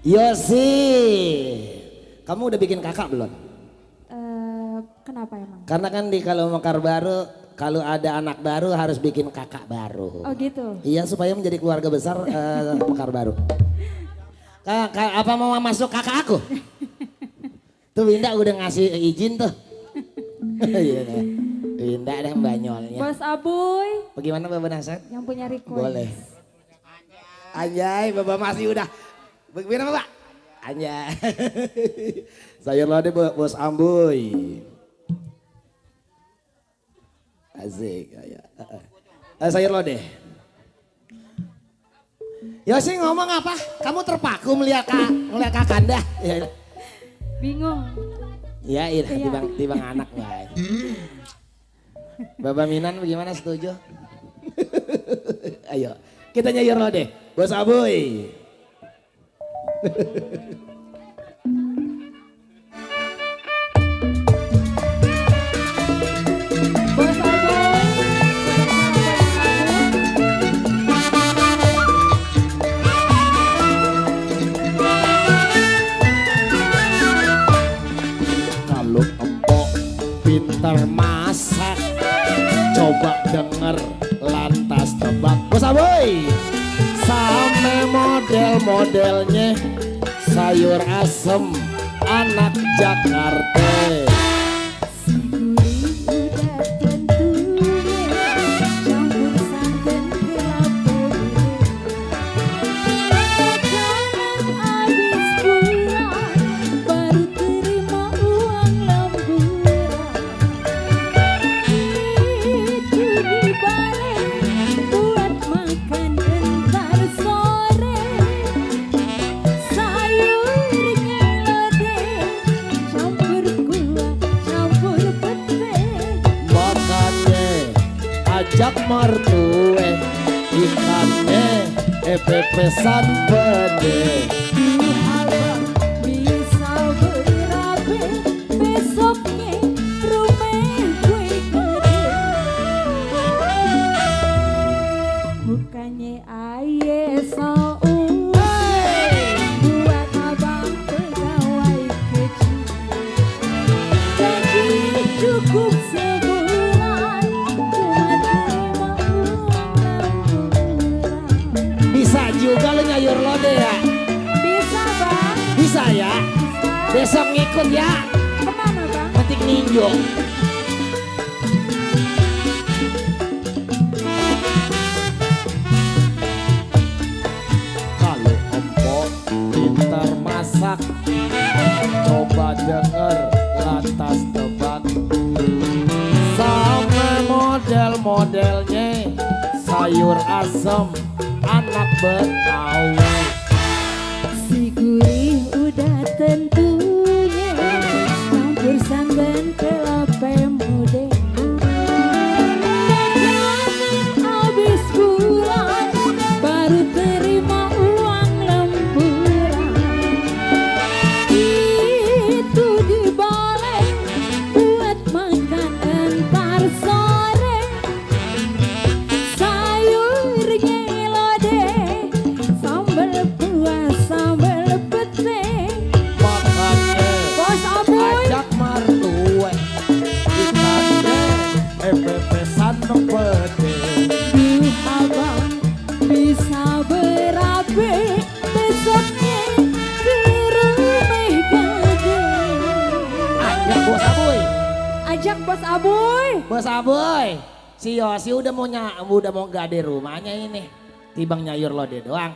Yosi, kamu udah bikin kakak belum? Kenapa emang? Karena kan di kalau mekar baru, kalau ada anak baru harus bikin kakak baru. Oh gitu? Iya supaya menjadi keluarga besar mekar baru. Apa mau masuk kakak aku? Tuh Winda udah ngasih izin tuh. Iya deh. Winda deh banyolnya. Bos Abuy. Bagaimana Bapak Nasad? Yang punya request. Boleh. Anjay, Bapak masih udah. Bagaimana Bapak? Anjay. Sayur lodeh Bos Ambuy. Asik. Sayur lodeh. Yosi ngomong apa? Kamu terpaku melihat Kakanda? Ya. Bingung. Ya, iya, tibang anak lah. Bapak Minan bagaimana, setuju? Ayo, kita nyayur lodeh. Bos Abuy. Bos Abuy. Kalau empok pintar masak, coba denger lantas tebak. Bos Abuy, sama model-modelnya sayur asem anak Jakarta. Jak mertue ikannya pepesan pede. Bisa berabe besoknya rumah gue gede. Bukannya aye sau buat abang pegawai kecil. Gaji cukup sebulan cuma terima uang lemburan. Bisa juga lo nyayur lodeh ya? Bisa bang? Bisa ya? Bisa. Besok ngikut ya? Kemana bang? Metik ninjo. Kalau empok pintar masak, coba denger lantas tebak. Sama model-modelnya sayur asem anak Betawi. Si gurih udah tentunya campur santan kelapa muda. Dagangan habis bulan baru terima uang lemburan. Itu dibalik buat makan entar sore. Sayurnya lodeh, sambal buah, sambal pete. Makannya Bos Abuy. ajak mertue ikannya pepesan pede. Duh abang bisa berabe besoknya ke rumah gede. Ajak Bos Abuy. Ajak Bos Abuy. Bos Abuy, si Yosi udah mau gade rumahnya ini. Tibang nyayur lodeh doang.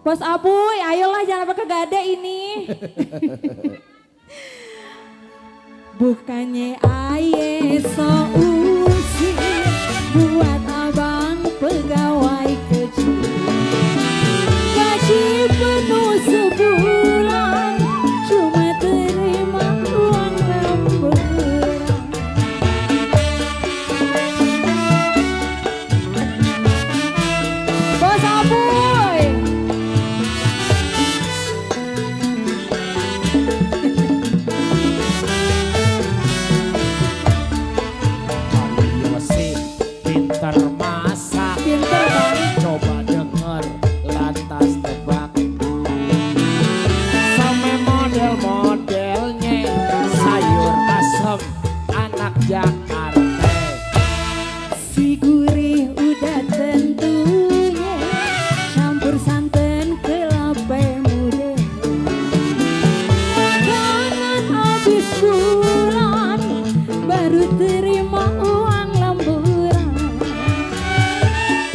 Bos Abuy, ayolah jangan pakai gade ini. Bukannya aye seusi buat abang pegawai kecil. Gaji penuh sebulan cuma terima uang lemburan. Bos Abuy. Nasi gurih udah tentunya, campur santan kelapa muda. Jangan habis bulan baru terima uang lemburan.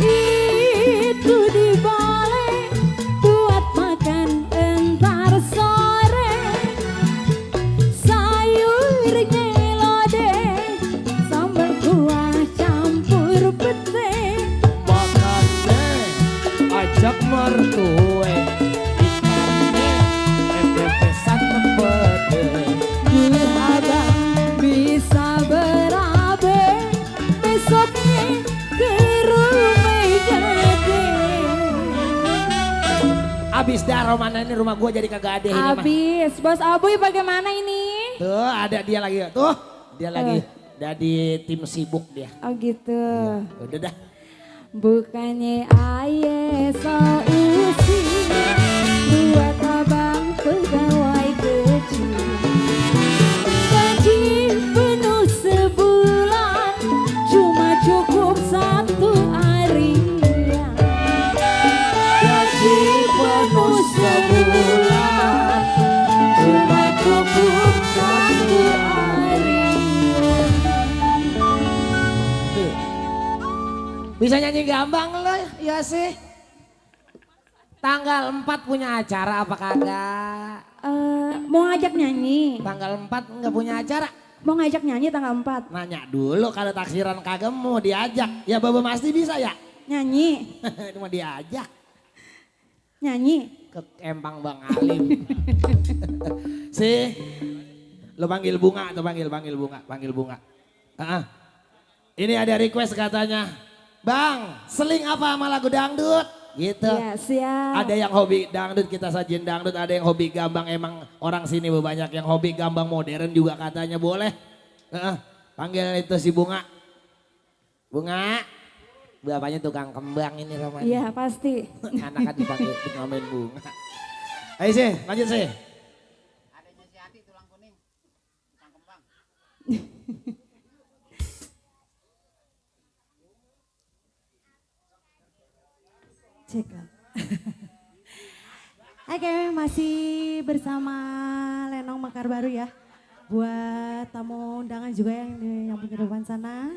Itu dibalik buat makan entar sore. Sayurnya lodeh, sambal kuah campur pete. Makan deh, ajak mertue, ikannya pepesan pede. Abang bisa berabe, besoknya ke rumah gede. Abis dah Romana ini rumah gua jadi kagak ada ini mah. Habis, Bos Abuy bagaimana ini? Tuh ada dia lagi, tuh dia lagi. Jadi tim sibuk dia. Oh gitu. Udah dah. Bukannya aye so usi, buat abang pegawai kecil. Gaji penuh sebulan, cuma cukup satu harian. Gaji penuh sebulan, Cuma cukup satu harian. Tuh. Bisa nyanyi gambang lo ya sih. Tanggal 4 punya acara apa kagak? Mau ngajak nyanyi? Tanggal 4 enggak punya acara. Mau ngajak nyanyi tanggal 4? Nanya dulu kalau taksiran kagak mau diajak. Ya Baba Masti bisa ya? Nyanyi? Ini mau diajak Nyanyi? ke Empang Bang Alim. Sih, lo panggil Bunga atau panggil Bunga. Ini ada request katanya, Bang, seling apa sama lagu dangdut? Gitu. Ya siap. Ada yang hobi dangdut, kita sajin dangdut. Ada yang hobi gambang, emang orang sini banyak yang hobi gambang modern juga katanya boleh. Panggil itu si Bunga. Bunga, bapaknya tukang kembang ini Roman. Iya pasti. Anak kan dipanggil ngomongin Bunga. Ayo sih, lanjut sih. Adanya si Ati tulang kuning, tukang kembang. Cek lah. Oke, masih bersama Lenong Mekar Baru ya. Buat tamu undangan juga yang punya depan sana.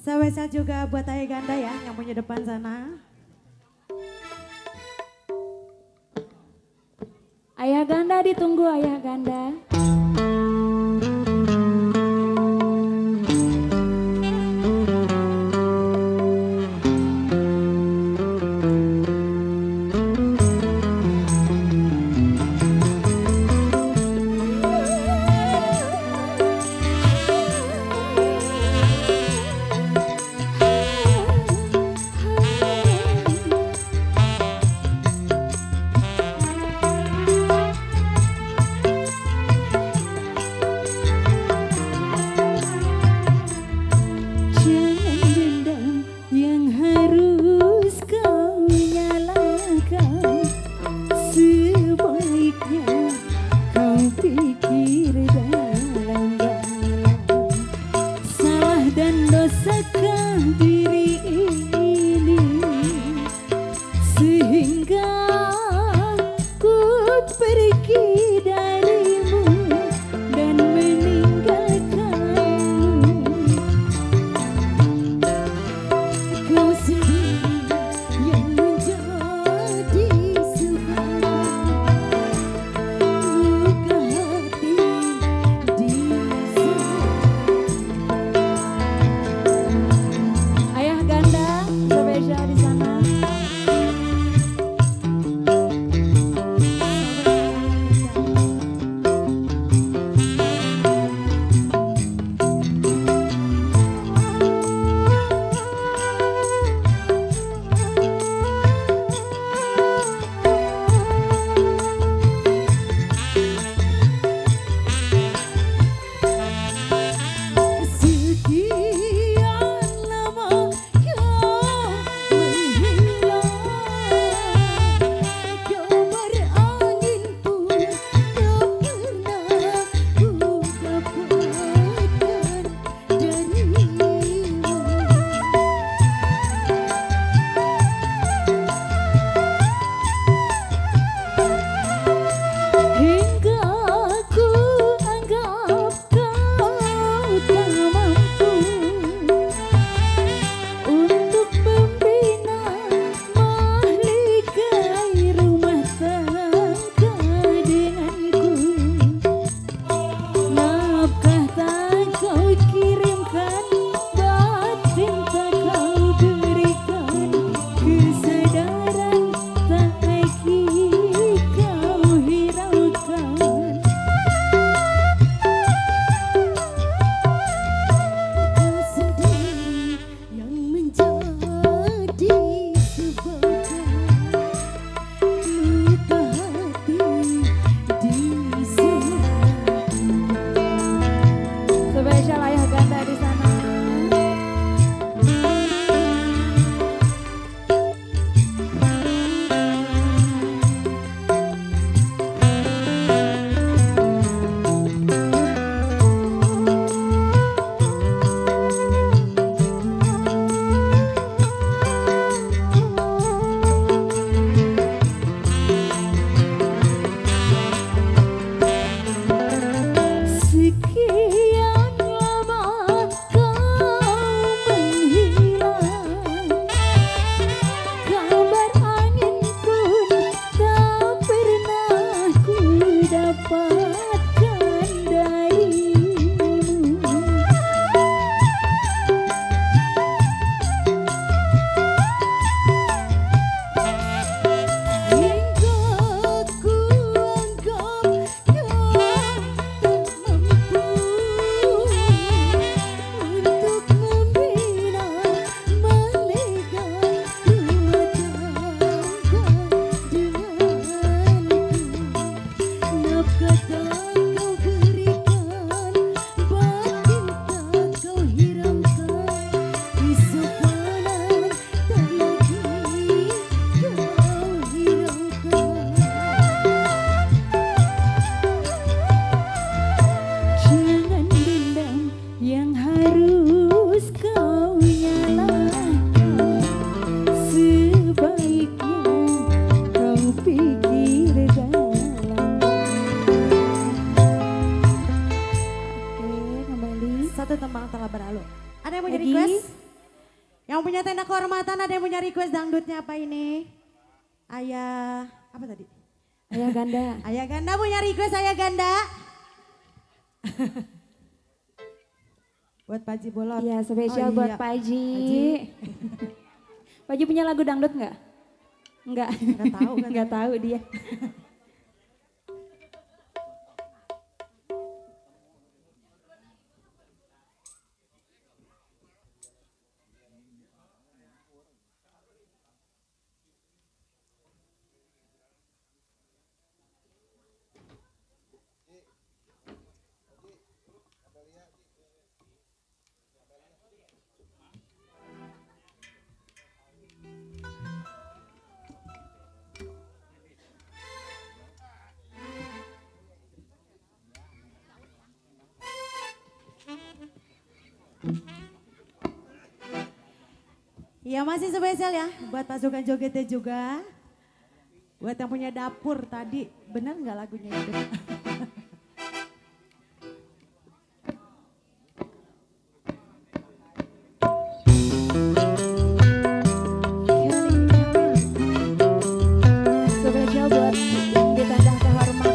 Spesial juga buat Ayah Ganda ya yang punya depan sana. Ayah Ganda ditunggu Ayah Ganda. satu tembang telah berlalu. Ada yang punya Lagi? request? Yang punya tenda kehormatan ada yang punya request dangdutnya apa ini? Ayah, apa tadi? Ayah Ganda. Ayah Ganda punya request Ayah Ganda. Buat Paji Bolot. Iya spesial Oh, buat iya. Pak Haji. Haji. Pak Haji punya lagu dangdut nggak? Nggak. Nggak tahu kan? Nggak tahu dia. Iya masih spesial ya buat pasukan jogetnya juga. Buat yang punya dapur tadi, benar nggak lagunya itu? Spesial buat yang di tenda kehormatan.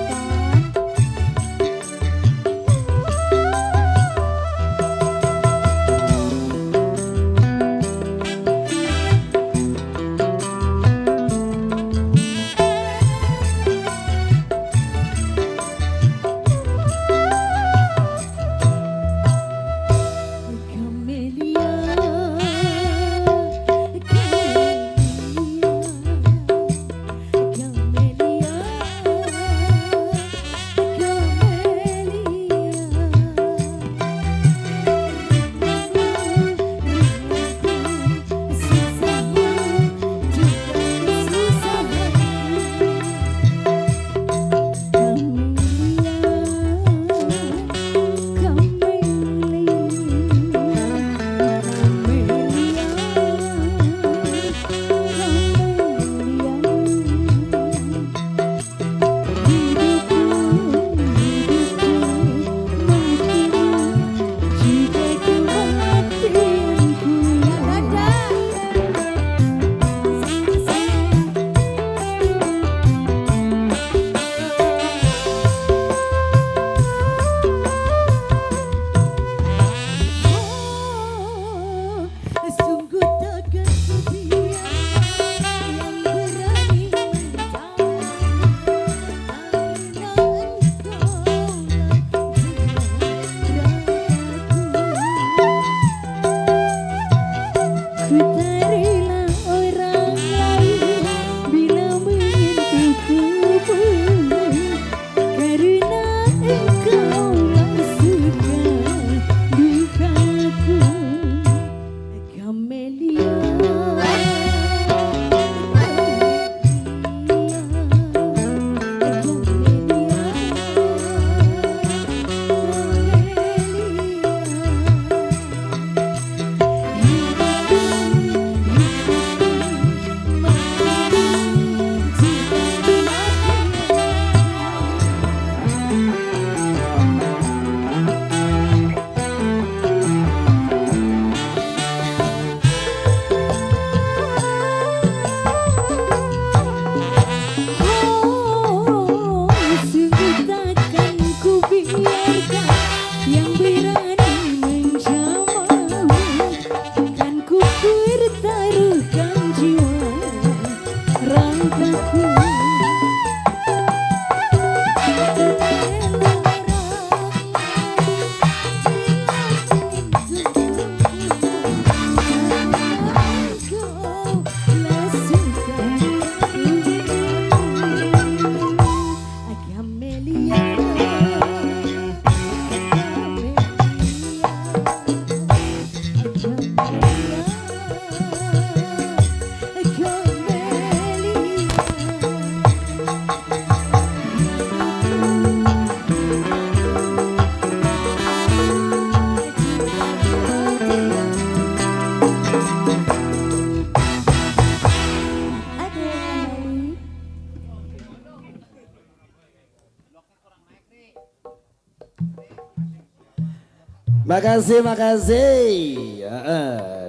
Makasih, makasih.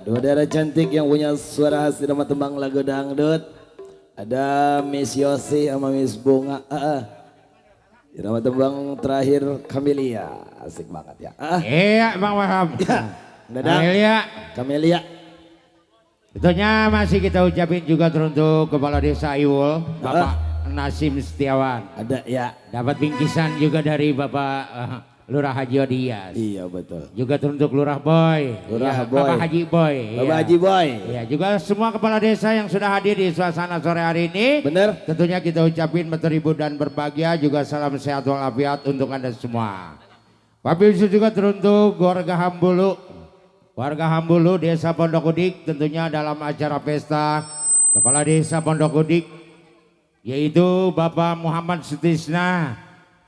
Dua darah cantik yang punya suara khas irama tembang lagu dangdut. Ada Miss Yosi sama Miss Bunga. Irama tembang terakhir Camelia. Asik banget ya. Iya Bang Wahab. Ya. Dadang. Camelia. Camelia. Tentunya masih kita ucapin juga teruntuk Kepala Desa Iwul, Bapak Nasim Setiawan. Ada ya. Dapat bingkisan juga dari Bapak Lurah Haji Odias. Iya betul. Juga teruntuk Lurah Boy. Lurah Ya, Boy. Bapak Haji Boy. Bapak Ya. Haji Boy. Ya, juga semua kepala desa yang sudah hadir di suasana sore hari ini. Bener. Tentunya kita ucapin berteribu dan berbahagia, juga salam sehat walafiat untuk Anda semua. Wabil juga teruntuk warga Hambulu. Warga Hambulu Desa Pondok Udik tentunya dalam acara pesta Kepala Desa Pondok Udik yaitu Bapak Muhammad Sutisna.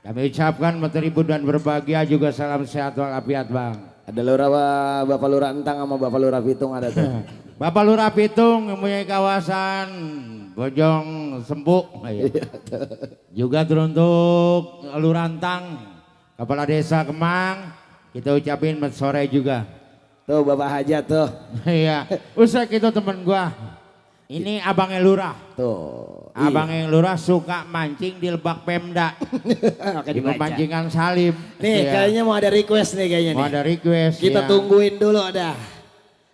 Kami ucapkan berteribu dan berbahagia, juga salam sehat walafiat Bang. Ada Bapak Lurah Entang sama Bapak Lurah Pitung ada tuh. Bapak Lurah Pitung mempunyai kawasan Bojong Sempuk. Juga teruntuk Lurah Entang, Kepala Desa Kemang, kita ucapin sore juga. Tuh Bapak Hajat tuh. Iya, usai itu temen gua. Ini abangnya Lurah. Tuh. Abangnya Lurah suka mancing di Lebak Pemda. Oke, Di dibaca. pemancingan Salim. Nih Iya. kayaknya mau ada request nih kayaknya Mau nih. ada request. Kita ya. tungguin dulu ada.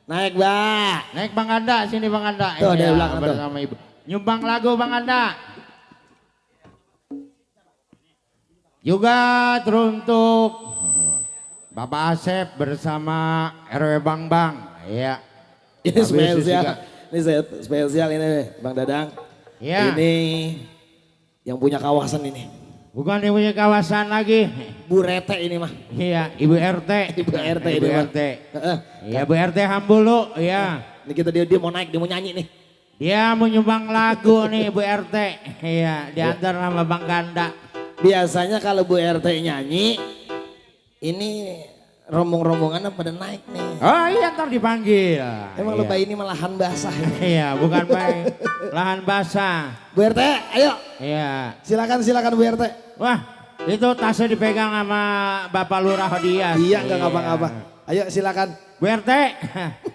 Naik Mbak. Naik Bang Anda, sini Bang Anda. Tuh, ada Iya, belakang tuh. bersama Ibu. Nyumbang lagu Bang Anda. Juga teruntuk Bapak Asep bersama RW Bang Bang. Iya. Ini Habis itu spesial. juga. Ini spesial ini Bang Dadang. Iya. Ini yang punya kawasan ini. Bukan yang punya kawasan lagi. Bu Rete ini mah. Iya, Ibu RT. Ibu RT Ibu ini mah. RT. Iya, Bu RT Hambulu, iya. Ini kita dia mau naik, dia mau nyanyi nih. Dia mau nyumbang lagu nih Bu RT. Iya, diantar sama Bang Ganda. Biasanya kalau Bu RT nyanyi, ini rombong-rombongannya pada naik nih. Oh iya, ntar dipanggil. Emang Iya. lebay ini malahan basah ini. Iya, bukan baik. Lahan basah. Bu RT, ayo. Iya. Silakan Bu RT. Wah, itu tasnya dipegang sama Bapak Lurah Dias. Iya enggak ngapa-ngapa. Ayo silakan. Bu RT,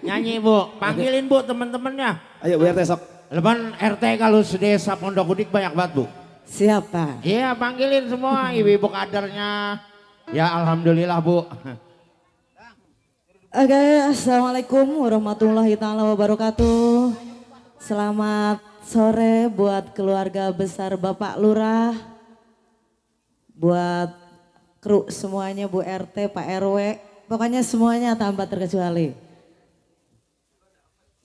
nyanyi Bu. Panggilin Bu teman-temannya. Ayo Bu RT sok. Leban RT kalau sedesa Pondok Udik banyak banget Bu. Siapa? Iya, panggilin semua ibu-ibu kadernya. Ya alhamdulillah Bu. Oke, assalamualaikum warahmatullahi taala wabarakatuh. Selamat sore buat keluarga besar Bapak Lurah, buat kru semuanya, Bu RT, Pak RW, pokoknya semuanya tanpa terkecuali.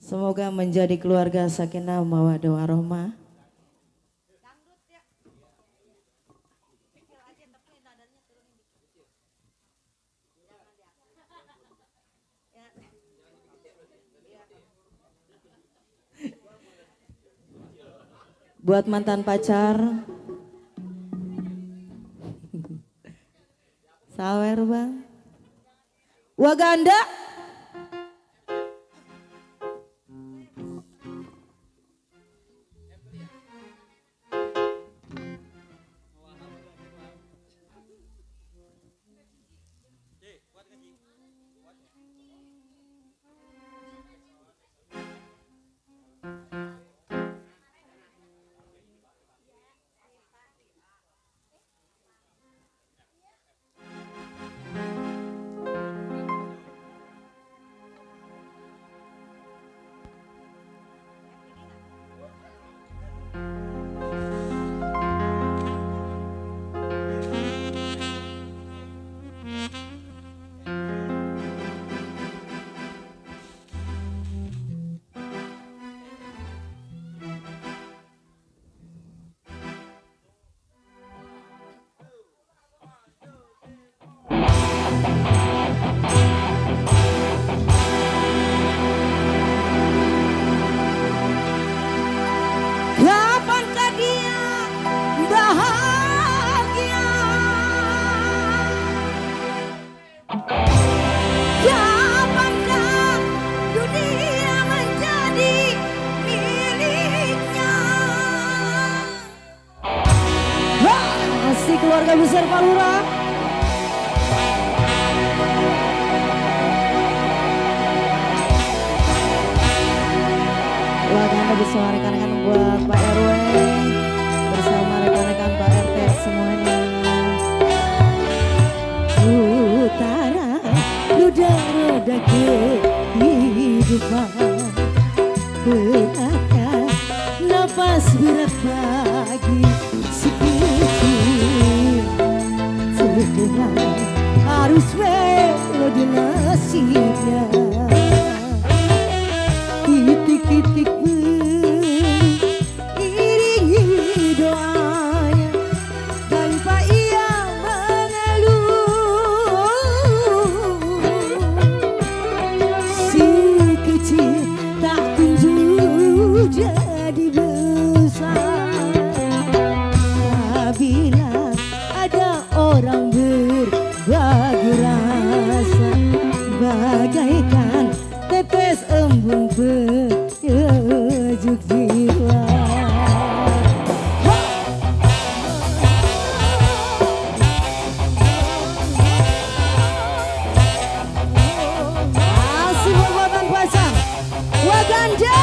Semoga menjadi keluarga sakinah mawaddah warahmah. Buat mantan pacar, sawer Bang, Waganda. keluarga bersama rekan-rekan buat Pak RW bersama rekan-rekan Pak RT semuanya. Utara roda-roda kehidupan, benarkah nafas berat bagi si kecil, sekedar harus melodi nasibnya. Titik-titik beriringi doanya tanpa ia mengeluh. Si kecil tak kunjung jadi besar apabila ada orang berbagi rasa, bagaikan tetes embun penyujuk jiwa. Asih buatan pasang Waganja.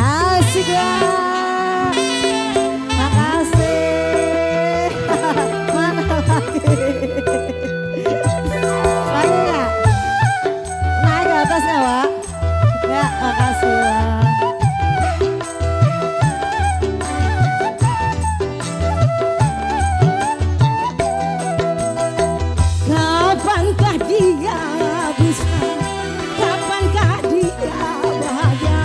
Asik lah, makasih. Mana lagi? Lagi nggak? Naik ke atasnya, Wak. Ya, makasih, Wak. Kapankah dia besar? Kapankah dia bahagia?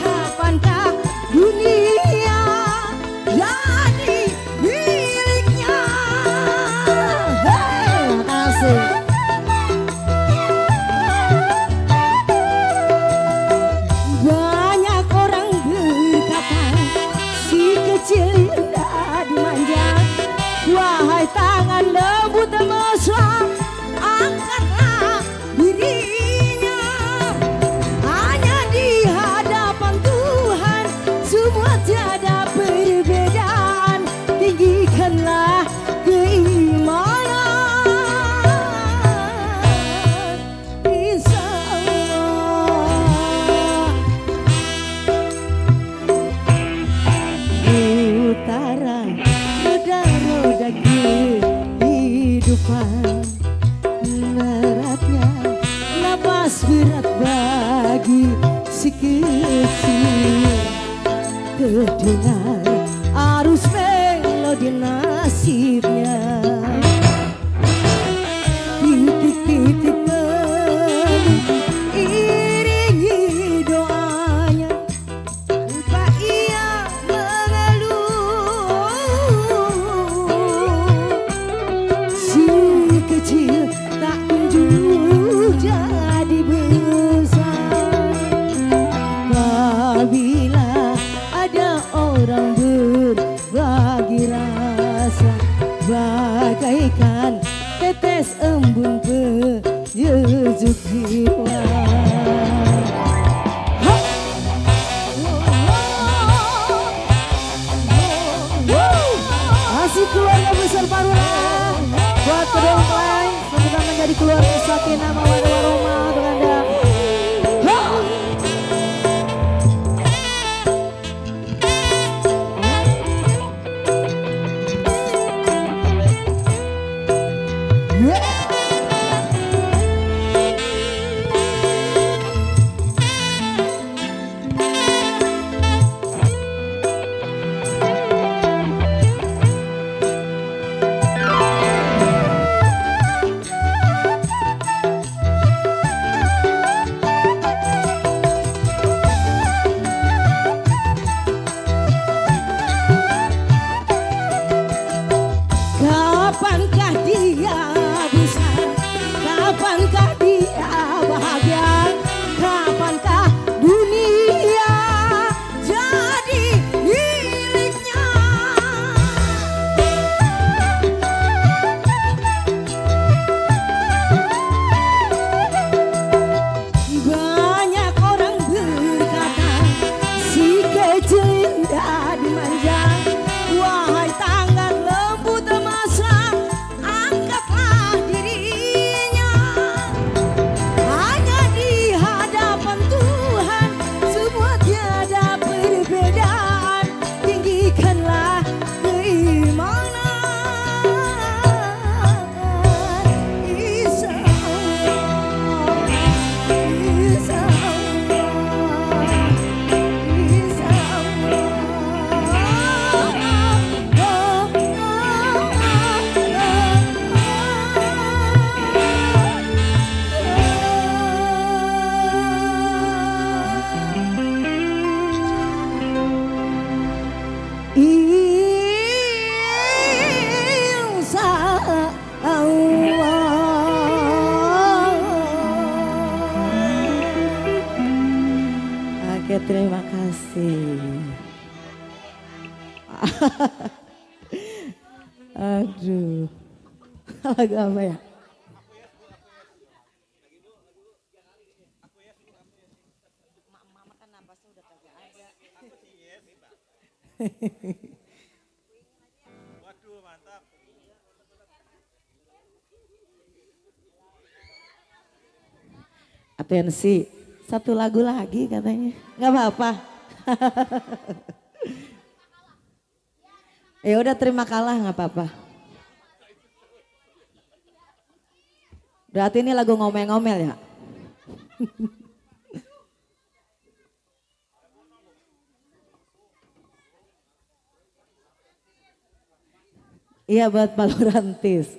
Kapankah dunia jadi miliknya? Hei, makasih. Banyak orang berkata si kecil indah dimanja. Wahai tangan lembut mesra, angkatlah dirinya. Hanya di hadapan Tuhan semua tiada perbedaan. Tinggikanlah keimanan, insya Allah. Utara roda-roda kehidupan, beratnya nafas berat bagi si kecil, terdengar arus melodi nasibnya. Titik-titik iringi doanya tanpa ia mengeluh. Si kecil tak kunjung jadi besar apabila ada orang berbagi rasa, bagaikan tetes embun penyujuk jiwa. Asik keluarga besar Parura, buat kedua mempelai semoga menjadi keluarga sakinah mawaddah warahmah untuk Anda. terima kasih. Aduh. Lagu apa ya? Waduh, mantap. Atensi, satu lagu lagi katanya. Nggak apa-apa. Ya udah terima kalah nggak apa-apa. Berarti ini lagu ngomel-ngomel ya? Iya buat Valurantis.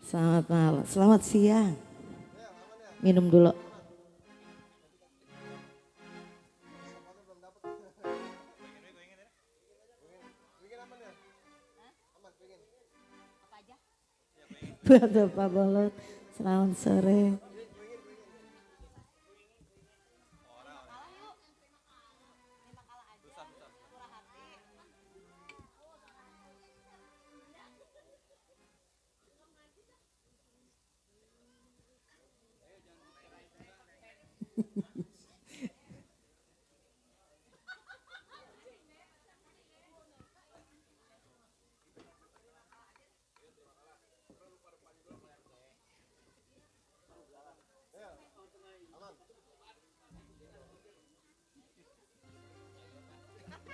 Selamat malam, selamat siang. Minum dulu. Buat Pak Bolot, selamat sore.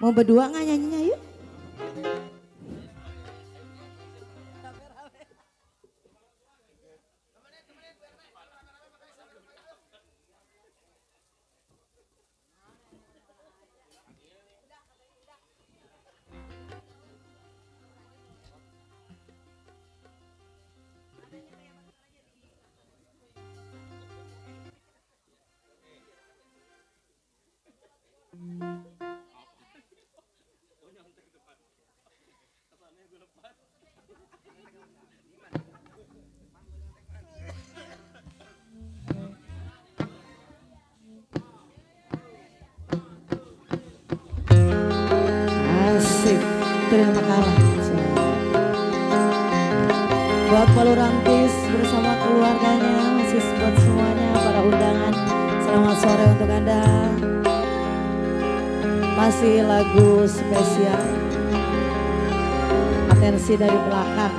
Mau berdua nggak nyanyinya yuk? Asik, terima kalah. Buat Valurantis bersama keluarganya, masih buat semuanya, para undangan. Selamat sore untuk Anda. Masih lagu spesial. Atensi dari belakang.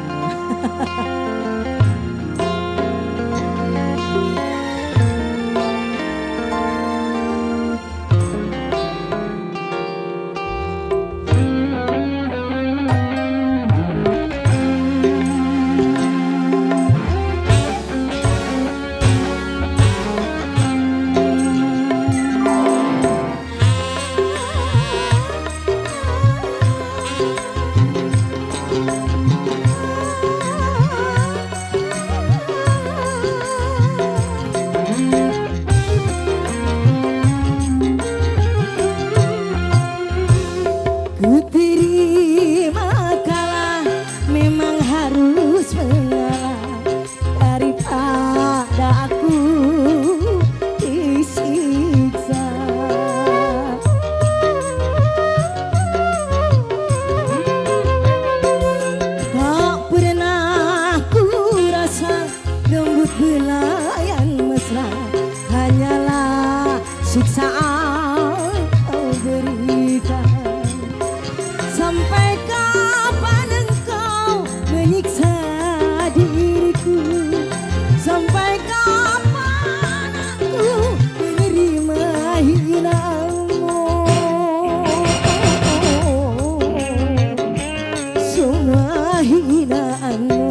Ku terima kalah, memang harus mengalah daripada aku disiksa. Tak pernah ku rasa lembut belayan mesra, hanyalah siksaan kau berikan. Sampai kapan engkau menyiksa diriku? Sampai kapan aku menerima hinaanmu? Semua hinaanmu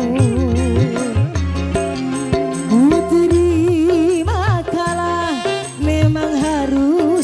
ku terima kalah, memang harus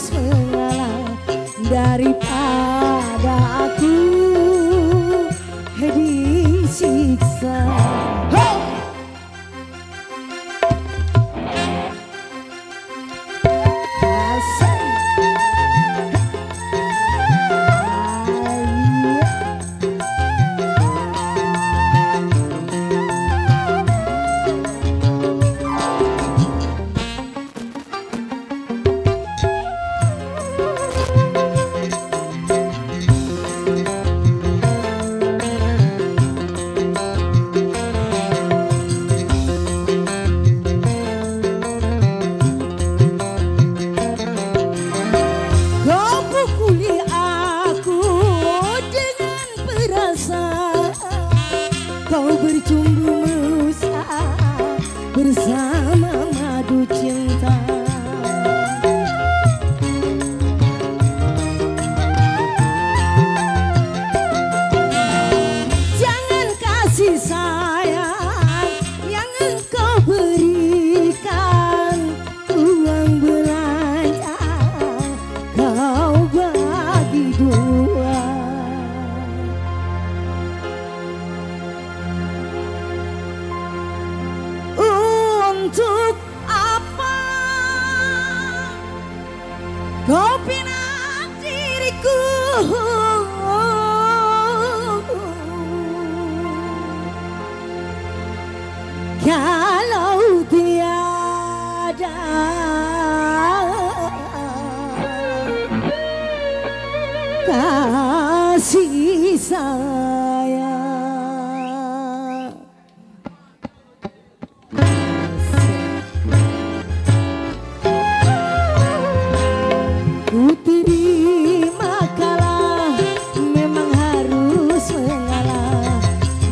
terima kalah, memang harus mengalah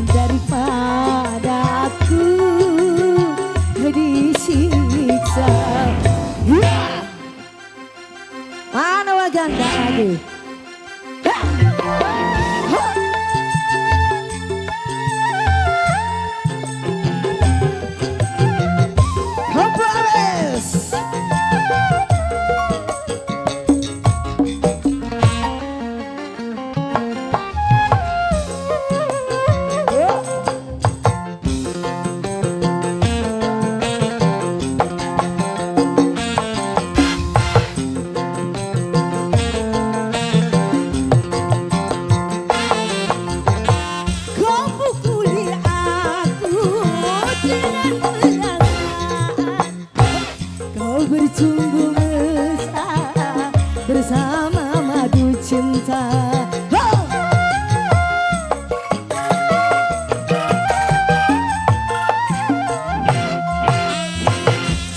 daripada aku disiksa. Ya. Mana Waganda lagi? Habis. Kau pukuli aku dengan perasaan, kau bercumbu mesra bersama madu cinta.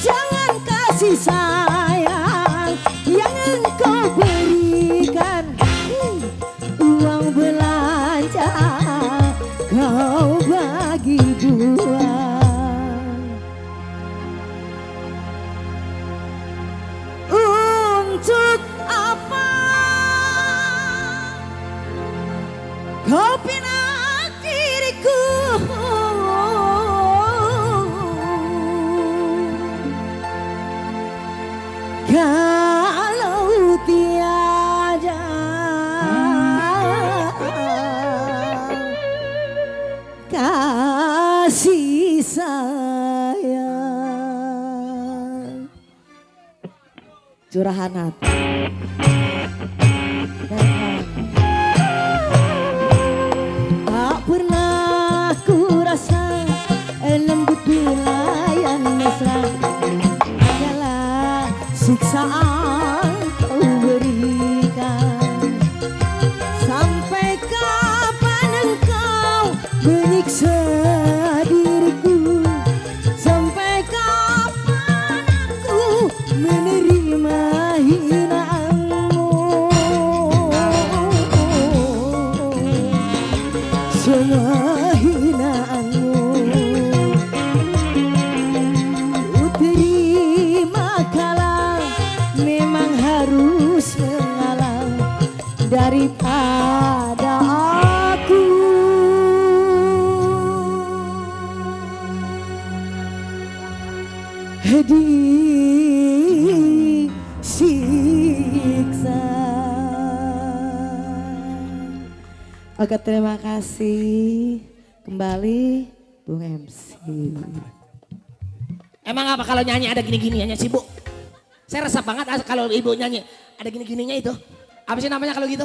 Jangan kasih sayang yang engkau berikan, uang belanja kau bagi dua. Untuk apa kau pinakiriku? Kalau tiada kasih sayang, curahan hati. Tak pernah ku rasa lembut belayan mesra, adalah siksaan kau berikan. Sampai kapan engkau menyiksa diriku? Sampai kapan aku menerima hinaanmu? Semua hinaanmu ku terima kalah, memang harus mengalah daripada aku disiksa. Oke, terima kasih kembali Bung MC. Emang apa kalau nyanyi ada gini-gininya sih Bu? Saya resah banget kalau ibu nyanyi ada gini-gininya itu. Apa sih namanya kalau gitu?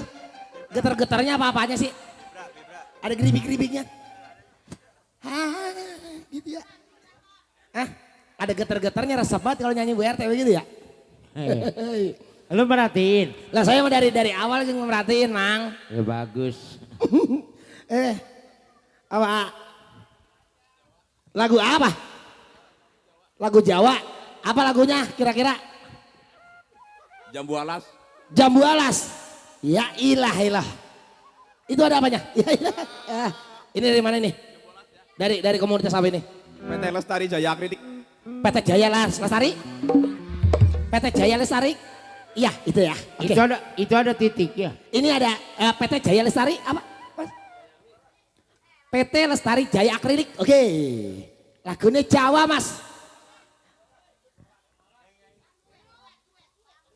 Getar-getarnya apa-apanya sih? Ada geribik-geribiknya. Hah, gitu ya. Hah? Ada getar-getarnya resah banget kalau nyanyi Bu RT begitu ya? Lu merhatiin? Lah saya mau dari awal juga merhatiin, Mang. Ya bagus. Apa? Lagu apa? Lagu Jawa. Apa lagunya kira-kira? Jambu alas. Jambu alas. Ya ilah. Itu ada apanya? Ya ilah. Ini dari mana nih? Dari komunitas apa ini? PT Lestari Jaya Akrilik. PT Jaya Lestari? PT Jaya Lestari? Iya itu ya. Oke. Itu ada titik ya. Ini ada PT Jaya Lestari apa? Mas? PT Lestari Jaya Akrilik. Oke. Lagunya Jawa Mas.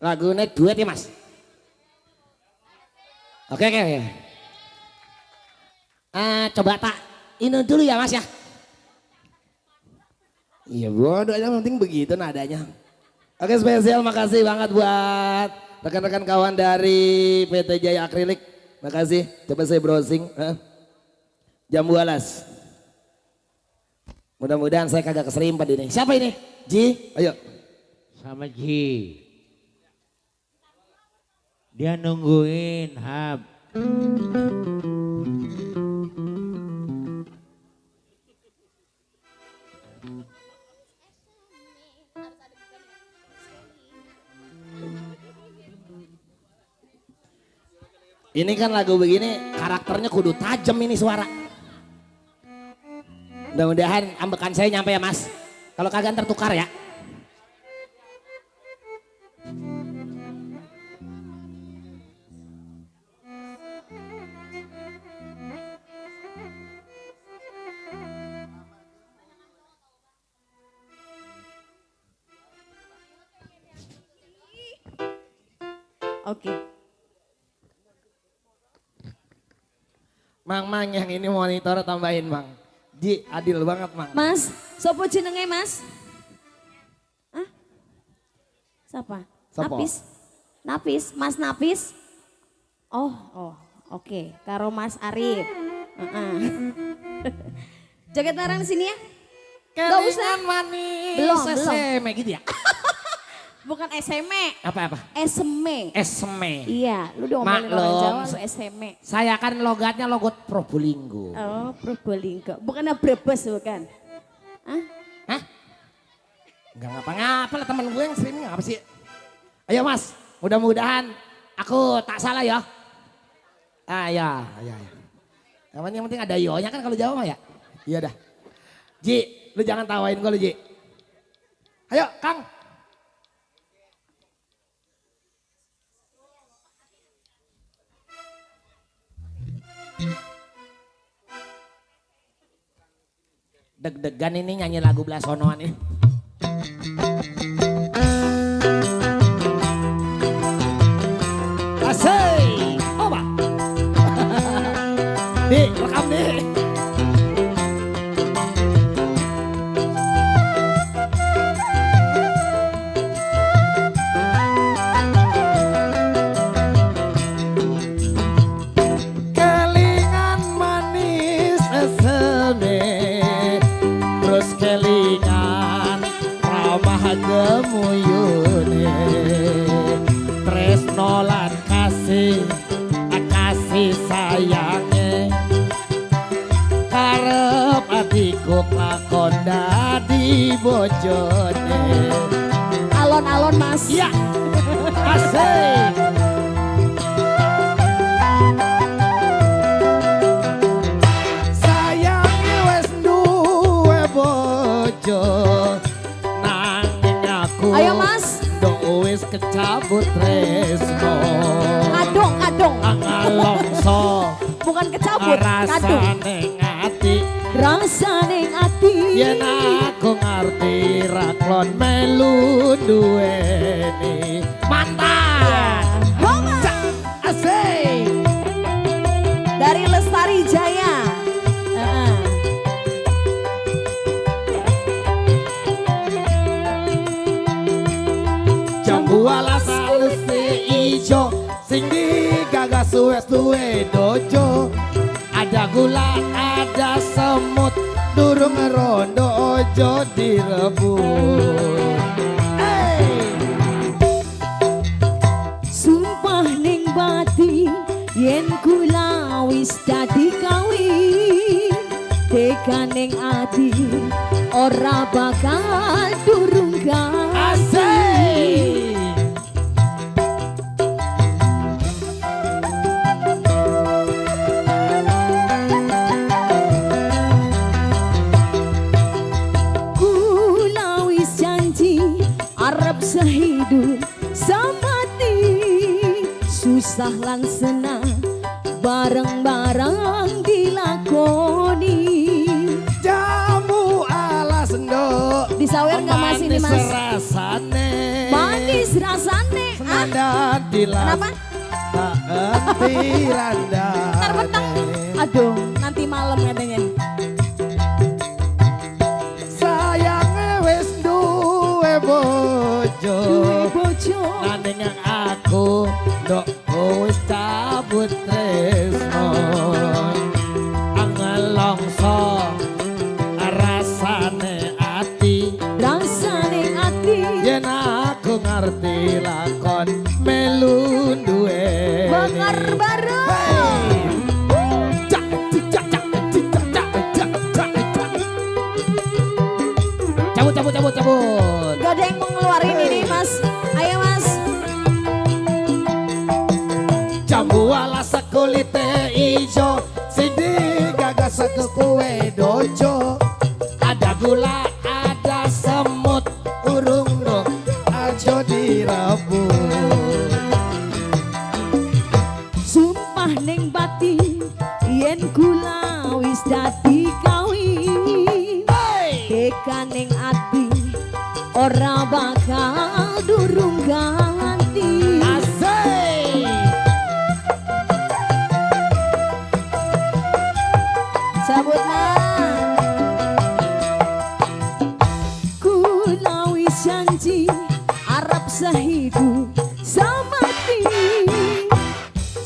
Lagunya duet ya Mas. Oke. Coba tak ini dulu ya Mas ya. Iya bodoh aja penting begitu nadanya. Oke spesial makasih banget buat rekan-rekan kawan dari PT Jaya Akrilik. Makasih. Coba saya browsing. Jambu alas. Mudah-mudahan saya kagak keserimpet ini. Siapa ini? Ji, ayo. Sama Ji. Dia nungguin Hab. Ini kan lagu begini karakternya kudu tajam ini suara. Mudah-mudahan ambekan saya nyampe ya mas. Kalau kagak tertukar ya. Oke. Mang yang ini monitor tambahin mang. Ji adil banget mang. Mas, sopo jenenge mas? Hah? Siapa? Sopo? Napis? Napis? Mas Napis? Oh, oke. Karo Mas Arif. Joget bareng sini ya? Gak usah. Manis. Belum. Seseme gitu ya. Bukan SME. Apa? SME. Esme. Iya, lu udah ngomongin orang Maklum. Jawa, lu SME. Saya kan logatnya logot Probolinggo. Oh, Probolinggo. Bukannya Brebes bukan? Hah? Enggak ngapa-ngapa lah temen gue yang streaming apa sih? Ayo mas, mudah-mudahan aku tak salah ya. Ya. Yang penting ada yo-nya kan kalau Jawa mah ya. Iya dah. Ji, lu jangan tawain gue lu Ji. Ayo Kang. Deg-degan ini nyanyi lagu Blasonoan ini. Asik, oba. Nih, rekam nih. Kelingan manis eseme, terus kelingan ramah gemuyune, tresno lan kasih sayange, karep atiku lakon dadi bojone. Alon-alon mas. Iya, asik. Sayangnya wes duwe bojo, nanging aku Ayo mas. do wis kecabut tresno. Kadung. Ngalongso Bukan kecabut, kadung. rasane ngati, Rasa ning ati. yen aku ngerti raklon melu duweni. Mantap. Asik. Dari Lestari Jaya. Jambu alas alus ijo, sing digagas wes duwe dojo. Ada gula, ada semut, durung rondo ojo direbut. Hey! Sumpah ning bati yen kula wis dadi kawin. Tekaning ati ora bakal durung Asik. Kula wis janji arep sehidup samati, susah lan senang bareng-bareng dilakoni. Jamu alas ndok, Disawer nggak mas ini mas? rasane. Manis rasane. Nada dilas. Kenapa? Tak ngerti randa. Ntar petang. Aduh, nanti malam katanya. Sayangnya wis duwe bojo, Duwe bojo. nanding yang aku dok wis cabut tresno. Angelongso rasane ati, Rasane ati. yen aku ngerti lakon melu duweni. Bakar baru. Cabut. Gak ada yang mau ngeluarin ini mas. Ayo mas. Jambu alas kulite ijo sidi gagas ke kue dojo ada gula ada semut urung dong ajo direbut Sumpah ning batin yen kula wis dadi kawin tekaning ati ora bakal durung ganti asik sabut kula wis janji arep sehidup samati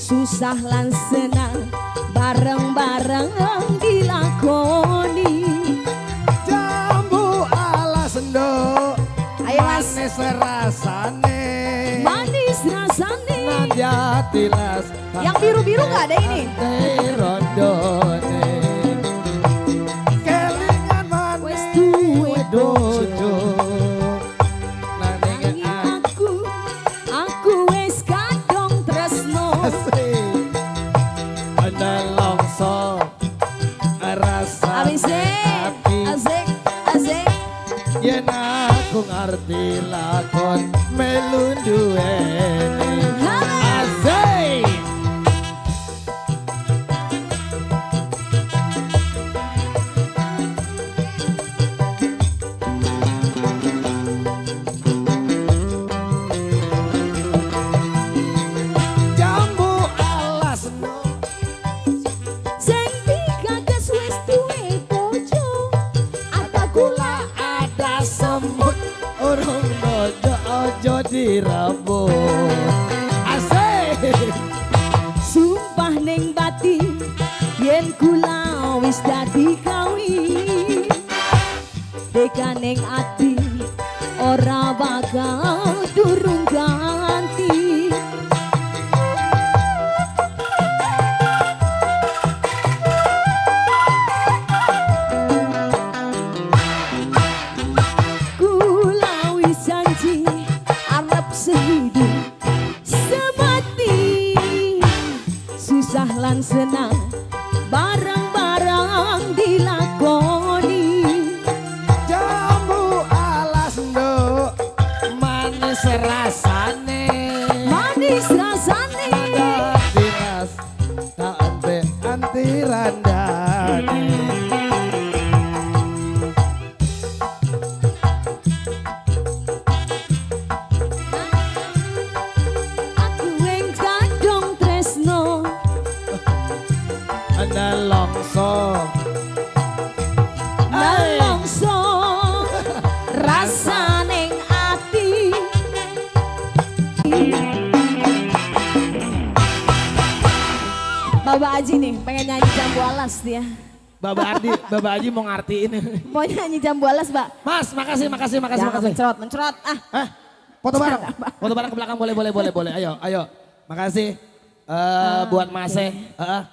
susah lan senang bareng-bareng dilakoni jambu ala sendo ayo mas manis rasane manis rasane nadia tilas yang biru-biru nggak ada ini rondone kelingan wes manis duwe dojo nanging aku wes kadung tresno asik ada longso rasa asik asik asik yen aku ngerti lakon melu duweni asik jambu alas no sing pikagas wes duwe bojo ada gula ada semut urung dojo ojo direbut asik sumpah ning batin yen kula wis dadi kawin tekaning ati ora bakal durung ganti kula wis janji arep sehidup semati susah lan senang bareng-bareng dilakoni jambu alas ndo manis rasane manis rasane tilas tak anti randane aku weng kadung tresno ada longso nelongso rasaning ati Baba Aji nih pengen nyanyi jambu alas dia Baba Haji mau ngertiin mau nyanyi jambu alas mbak Mas makasih Jangan mencerot eh foto bareng ke belakang boleh ayo makasih buat Mase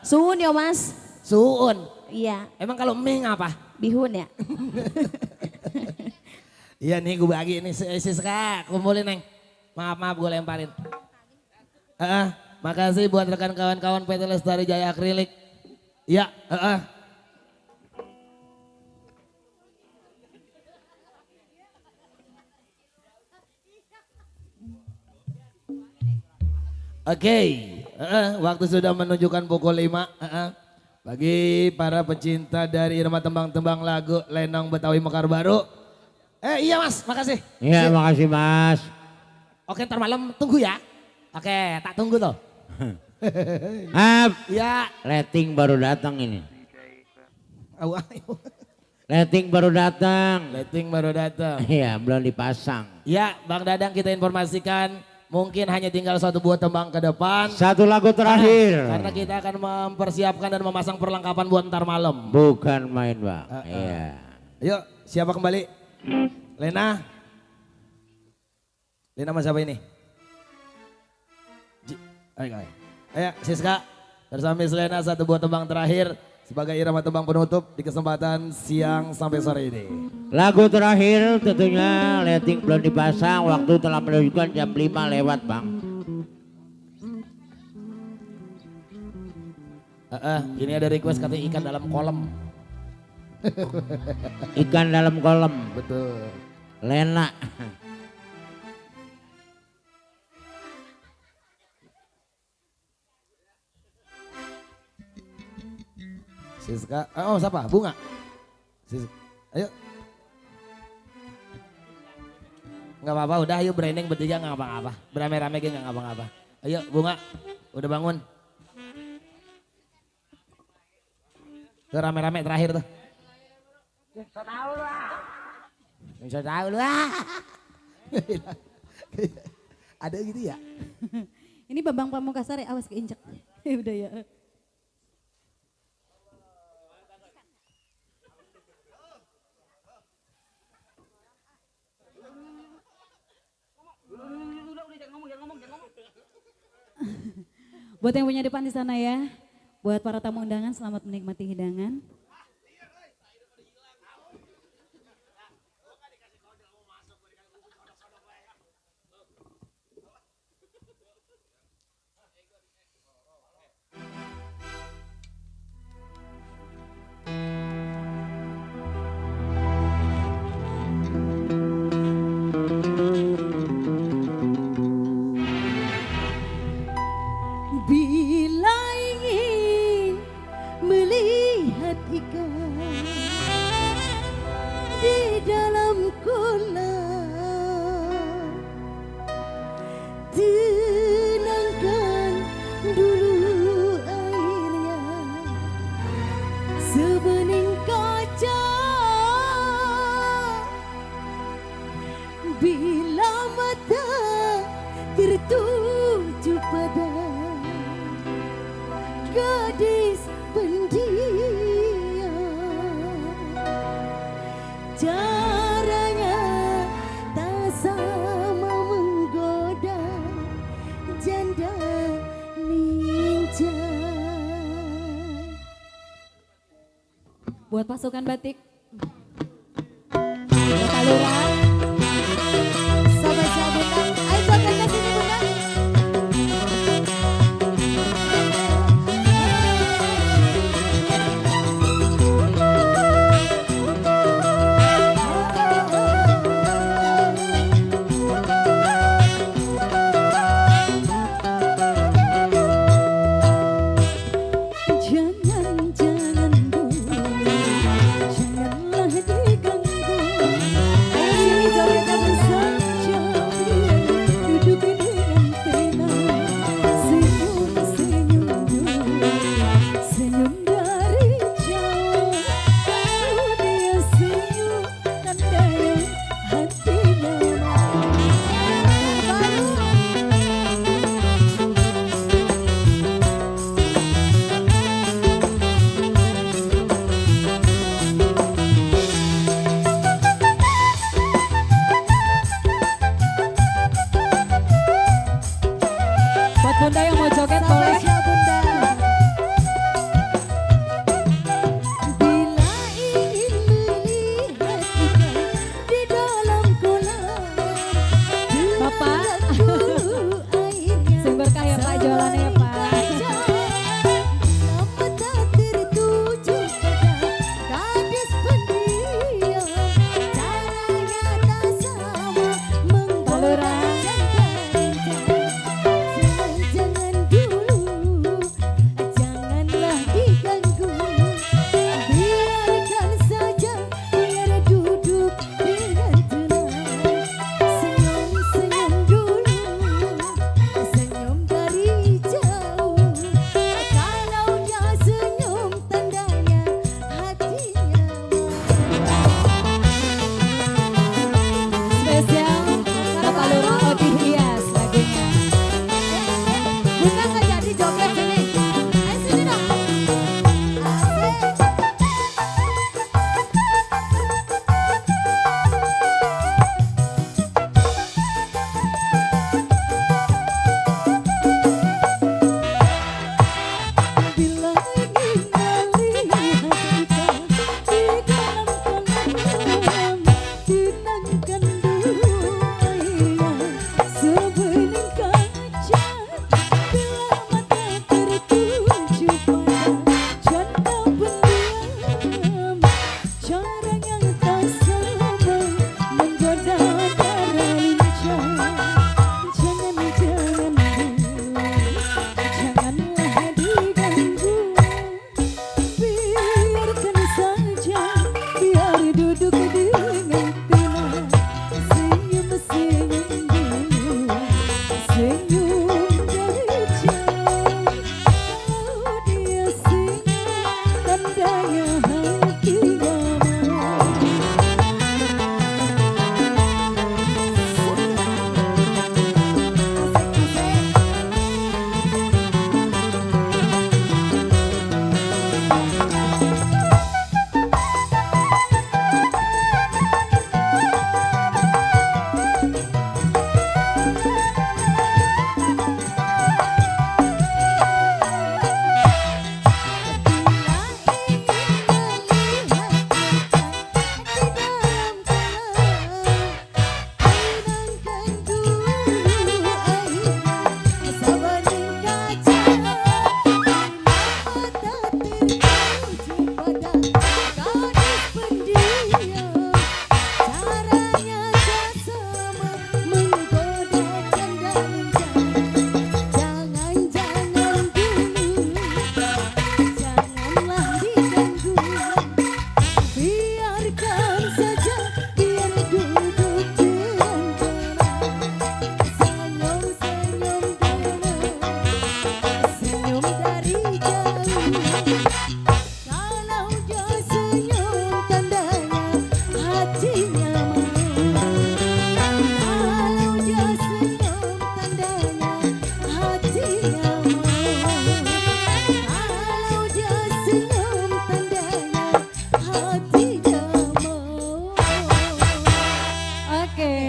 Suun yo mas. Suun Iya, emang kalau mie apa bihun ya. iya nih gue bagi ini si Siska kumpulin neng maaf gue lemparin makasih buat rekan kawan-kawan PT Lestari Jaya Akrilik iya Oke, waktu sudah menunjukkan pukul 5. Bagi para pecinta dari irama tembang-tembang lagu Lenong Betawi Mekar Baru. Iya mas, makasih. Iya, makasih Mas. Oke, ntar malam tunggu ya. Oke, tak tunggu toh. Ya. Rating baru datang ini. Ayo. Rating baru datang. Rating baru datang. Iya, belum dipasang. Ya, Bang Dadang kita informasikan. Mungkin hanya tinggal satu buah tembang ke depan. Satu lagu terakhir. Karena kita akan mempersiapkan dan memasang perlengkapan buat ntar malam. Bukan main Bang. Iya. Ayo, siapa kembali? Lena. Lena sama siapa ini? Ayo, Siska. Bersama Miss Lena satu buah tembang terakhir. Sebagai irama tembang penutup di kesempatan siang sampai sore ini. Lagu terakhir tentunya rating belum dipasang. Waktu telah menunjukkan jam 5 lewat Bang. Ini ada request katanya ikan dalam kolam. Ikan dalam kolam. Betul. Lena. Siska, oh siapa? Bunga. Ayo. Nggak apa-apa, udah ayo branding bertiga nggak apa-apa. Berame-rame gini nggak apa-apa. Ayo Bunga, udah bangun. Tuh rame-rame terakhir tuh. Bisa tahu lah. Ada gitu ya? Ini Bambang Pamungkasar ya, awas keinjek. Udah ya. Buat yang punya depan di sana ya, buat para tamu undangan selamat menikmati hidangan. Bila ingin melihat ikan di dalam kolam, tenangkan dulu airnya sebening kaca. Bila mata tertuju pada gadis pendiam, caranya tak sama menggoda janda lincah. Buat pasukan batik, Bapak Lurah, sahabat sahabat, ayo buatkan ke sini Bunda. Jangan dulu, jangan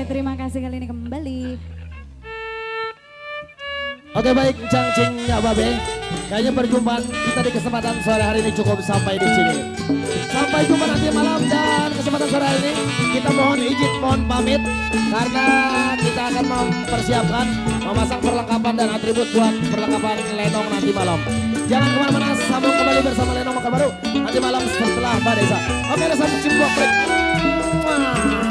terima kasih kali ini kembali. Oke baik, Cang Cing ya Babe. Kayaknya perjumpaan kita di kesempatan sore hari ini cukup sampai di sini. Sampai jumpa nanti malam dan kesempatan sore hari ini kita mohon izin, mohon pamit karena kita akan mempersiapkan memasang perlengkapan dan atribut buat perlengkapan Lenong nanti malam. Jangan kemana-mana, sambung kembali bersama Lenong Mekar Baru nanti malam setelah Mbak Desa. Oke, ada satu cimbok break.